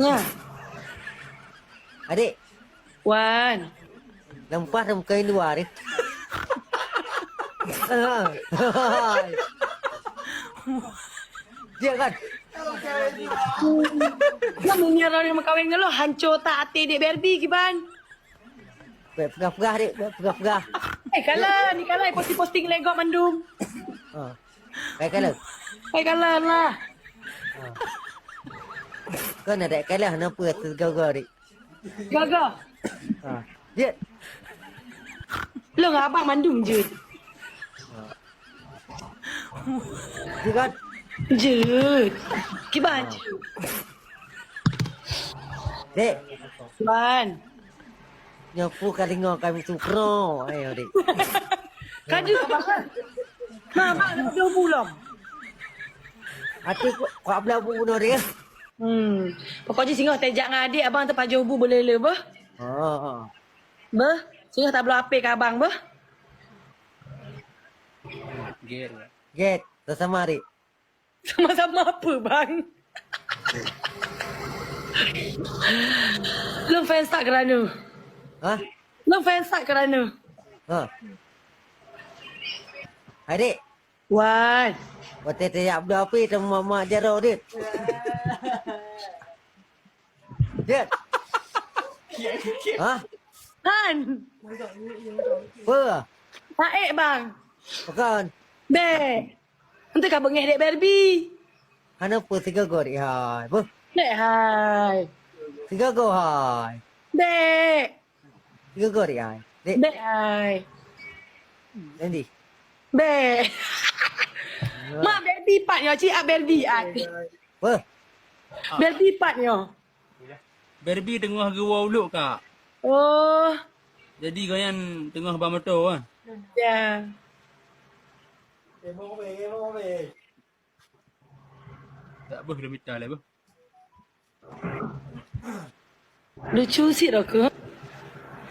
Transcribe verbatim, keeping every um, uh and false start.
Nya. Adik. Wan. Lampas dah bukan dua hari. Dia kan? Lah meunyoe orang yang meukawen ngon lo, hanco that até dek Barbie kiban. Pek peugah-peugah dek, pek peugah-peugah. Eh, kala ni kala posting-posting legok mandum. Ha. Pek kala. Eh, kala lah. Ha. Kan ada kala kenapa tergaga dek? Gaga. Ha. Dia. Lo ngon abang mandum je. Dia kan? Je. Kiban je. Dek. Wan. Nyoe pun ka deungoe kami sukro. Ayo dek. Kan je abang. Ma abang dah tujuh bulan. Hati ku kuat belah bunuh dia. Hmm. Pokok jih singoh tejak ngon adik abang teupajoh bu boleh le beuh. Ha. Beuh, singoh tabloe ape keu abang beuh. Get. Get, sama-sama adik. Sama-sama apa bang? Lôn fans that kerana. Ha? Lôn fans that kerana. Ha. Adik. Wan. Watèe teuyak bloe api teuma mak jaroe dit. Dit. Ha? Han. Pe? Taek bang. Bukan. Bek. Nanti ka beungeh dek Barbie. Hana pe sigogo dek hai. Pe? Dek hai. Sigogo hai. Dek. Tiga gori ai. Dek. Bek ai. Nanti. Bek. Mak Barbie pat nyoe, cik ah Barbie ai. Wah. Barbie pat nyoe. Barbie teungoh geuwoe ulok kak. Oh. Jadi goyan teungoh ba moto ah. Ya. Tak beuh dah mita lah beuh. Lucu sit aku.